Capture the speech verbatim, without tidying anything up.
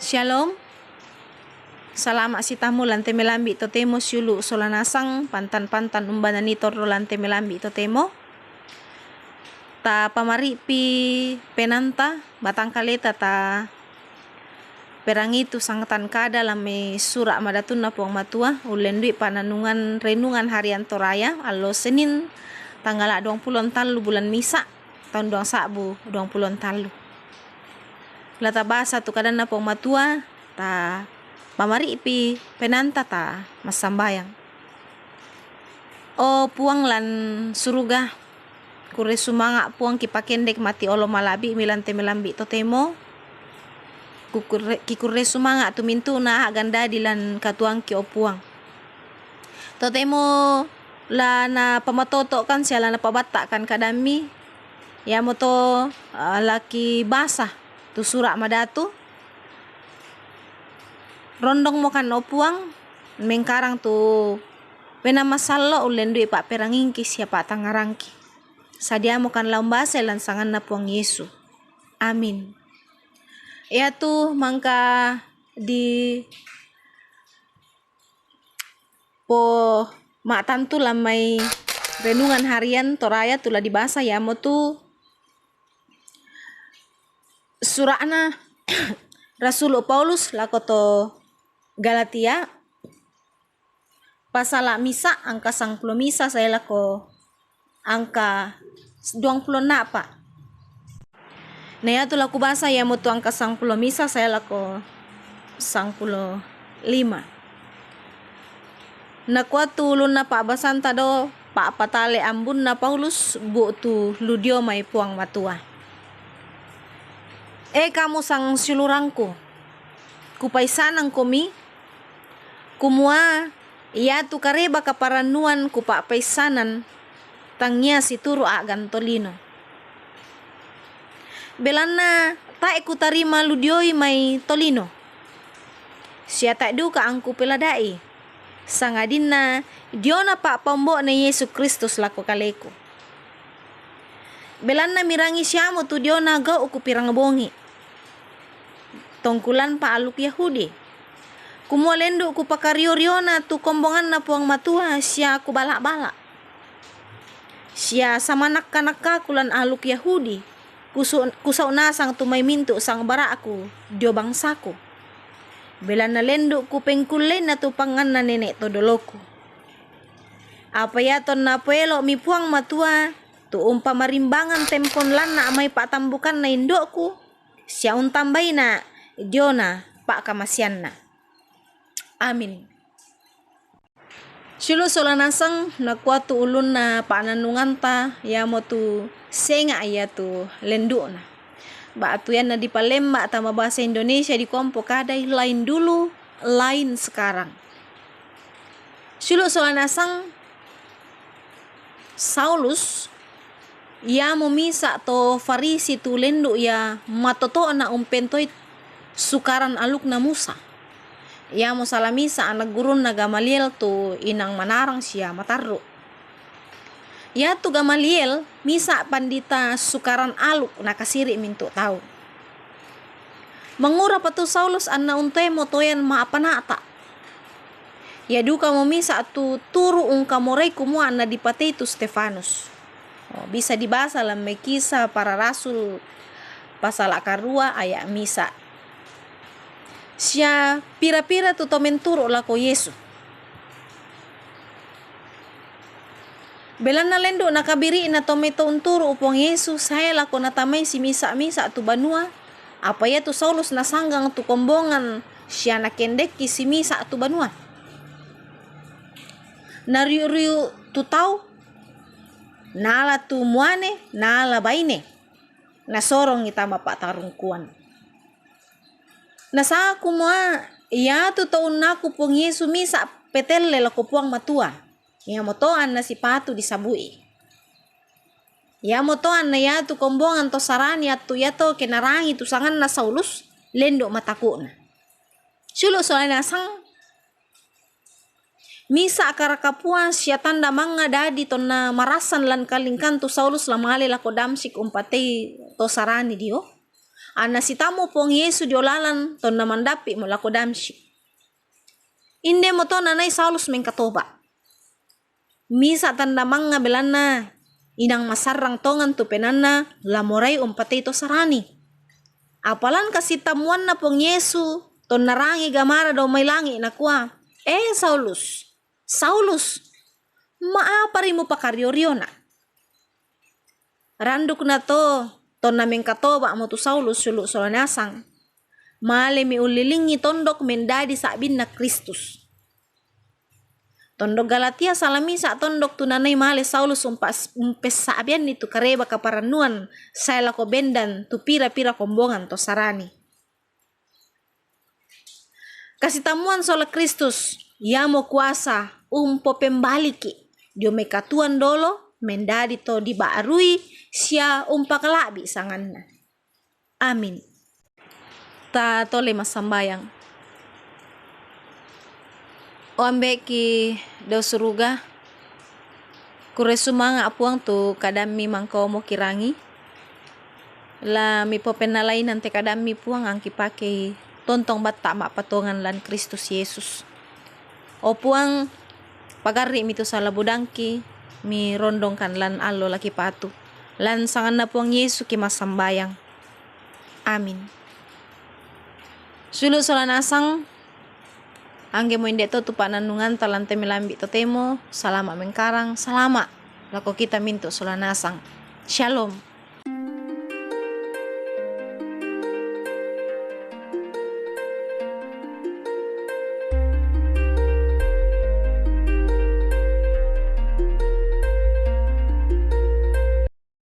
Shalom. Salama' sitammu lan te melambi' totemo siulu' sola nasang, pantan-pantan umbanan i torro lan te melambi' totemo. Ta pamari'pi penaanta, batang kaleta ta perangi tu sangtan kada lan mai sura' madatunna Puang Matua, ullendu'i pa'nannungan renungan harian Toraya, allo Senin, tanggala' duangpulo tallu bulan Misa', taun duang sa'bu duangpulo tallu. La tabasa tu kadanna Puang Matua, ta pamari'pi penaanta, ta massambayang. O Puang lan suruga, kurre sumanga' Puang kipakendek mati olo mala'bi'mi lan te melambi' totemo. Kukurre, kikurre sumanga' tu mintu'na a'gan dadi lan katuoangki, o Puang. Totemo la napamatoto'kan sia la napabatta'kan kadammi, iamoto, ah, la kibasa tu sura' madatu. Rondongmokan, o Puang, mengkarang tu wenang masallo', ullendu'i pa'perangingki sia pa'tangngarangki. Sadiamokan la umbasai lan sanganna Puang Yesu. Amin. Iatu mangka di po ma'tantu lan mai renungan harian Toraya tu la dibasa, iamotu sura'na Rasulu' Paulus lako to Galatia, pasala' Misa', angka sangpulo misa sae lako angka duangpulo a'pa'. Na iatu la kubasa iamotu angka sangpulo misa sae lako sangpulo lima. Nakua tu ulunna pa'basanta do pa'patale ambunna Paulus bu'tu lu dio mai Puang Matua. E kamu sangsiulurangku, kupaissanangkomi, kumua iatu kareba kaparannuan kupa'paissanan, tangia situru' a'gan tolino. Belanna tae' kutarima lu dioi mai tolino, sia tae' duka angkupelada'i, sangadinna diona pa'paombo'na Yesu Kristus lako kaleku. Belanna mirangi siamo tu diona gau'ku pirang bongi, tongkulan pa'aluk Yahudi, kumua lendu' kupakario-riona tu kombonganna Puang Matua sia kubala'-bala'. Sia samanakka-nakkaku lan aluk Yahudi, kusu-, kusau' nasang tu mai mintu' sangbara'ku dio bangsaku. Belanna lendu' kupengkulleina tu pangnganna nene' to doloku. Apa iatonna poelo'mi Puang Matua, tu umpamarimbangan tempon lanna' mai pa'tambukanna indo'ku, sia untambaina diona pa'kamaseanna. Amin. Siulu' sola nasang, nakua tu ulunna pa'nannunganta, iamotu senga' iatu lendu'na. Ba'tu ianna dipalemba' tama bahasa Indonesia dikompo kadai lain dulu, lain sekarang. Siulu' sola nasang, Saulus, iamo misa' to Farisi tu lendu' ia matoto'na umpentoi sukaran alukna Musa. Iamo sala misa' ana' gurunna Gamaliel tu inang manarang sia matarru'. Iatu Gamaliel misa' pandita sukaran aluk nakasiri' mintu' tau. Mangurapa tu Saulus anna untoemo toyan ma'pana'ta'? Ia dukamo misa' tu turu' ungkamorai kumua anna dipatei tu Stefanus. Oh, bisa dibasa lan mai Kisah Para Rasul pasala' karua aya' misa'. Sia pira-pira tu to menturu' lako Yesu. Belanna lendu' nakabiri'na to mai to unturu' Puang Yesu sae lako natamai simisa'-misa' tu banua, apa iatu Saulus nasanggang tu kombongan sia nakendekki simisa' tu banua. Nariu-riu tu tau, naala tu muane, naala baine, nasorongi tama pa'tarungkuan. Nasanga kumua iatu to unnaku Puang Yesu misa' petelle lako Puang Matua, iamoto anna sipatu disabu'i. Iamoto anna iatu kombongan to Sarani attu iato ke narangi tu sanganna Saulus, lendu' mataku'na. Siulu' sola nasang, misa' karaka Puang sia tanda mangnga dadi tonna marassan lan kalingkan tu Saulus la male lako Damsyik umpatei to Sarani dio. Anna sitammu Puang Yesu dio lalan tonna mandappi'mo lako Damsyik. Indemo to nanai Saulus mengkatoba'. Misa' tandamangnga belanna inang masarrang tongan tu penaanna la morai umpatei to Sarani. Apalan kasitammuanna Puang Yesu tonna rangi gamara dao mai langi' nakua, "E Saulus, Saulus, ma'apari mupakario-riona'?" Randukna to tonna mengkatoba'mo tu Saulus siulu' sola nasang. Malemi ullilingngi tondok mendadi sa'binna Kristus. Tondok Galatia sala misa' tondok tu nanai male Saulus umpas-, umpessa'bianni tu kareba kaparannuan sae lako bendan tu pira-pira kombongan to Sarani. Kasitammuan sola Kristus, iamo kuasa umpopembaliki' dio mai katuoan dolo mendadi to diba'rui sia umpakala'bi' sanganna. Amin. Ta tole massambayang. O Ambe'ki dao suruga, kurre sumanga' Puang tu kadammi mangkaomo kirangi. La mipopennalai nante kadammi Puang angki pakei tontong batta' ma'patongan lan Kristus Yesus. O Puang, pagarri'mi tu sala budangki, mirondongkan lan allo la kipatu. Lan sanganna Puang Yesu ki massambayang. Amin. Siulu' sola nasang, anggemo inde to tu pa'nannunganta lan te melambi' totemo, salama' mengkarang, salama' lako kita mintu' sola nasang. Shalom.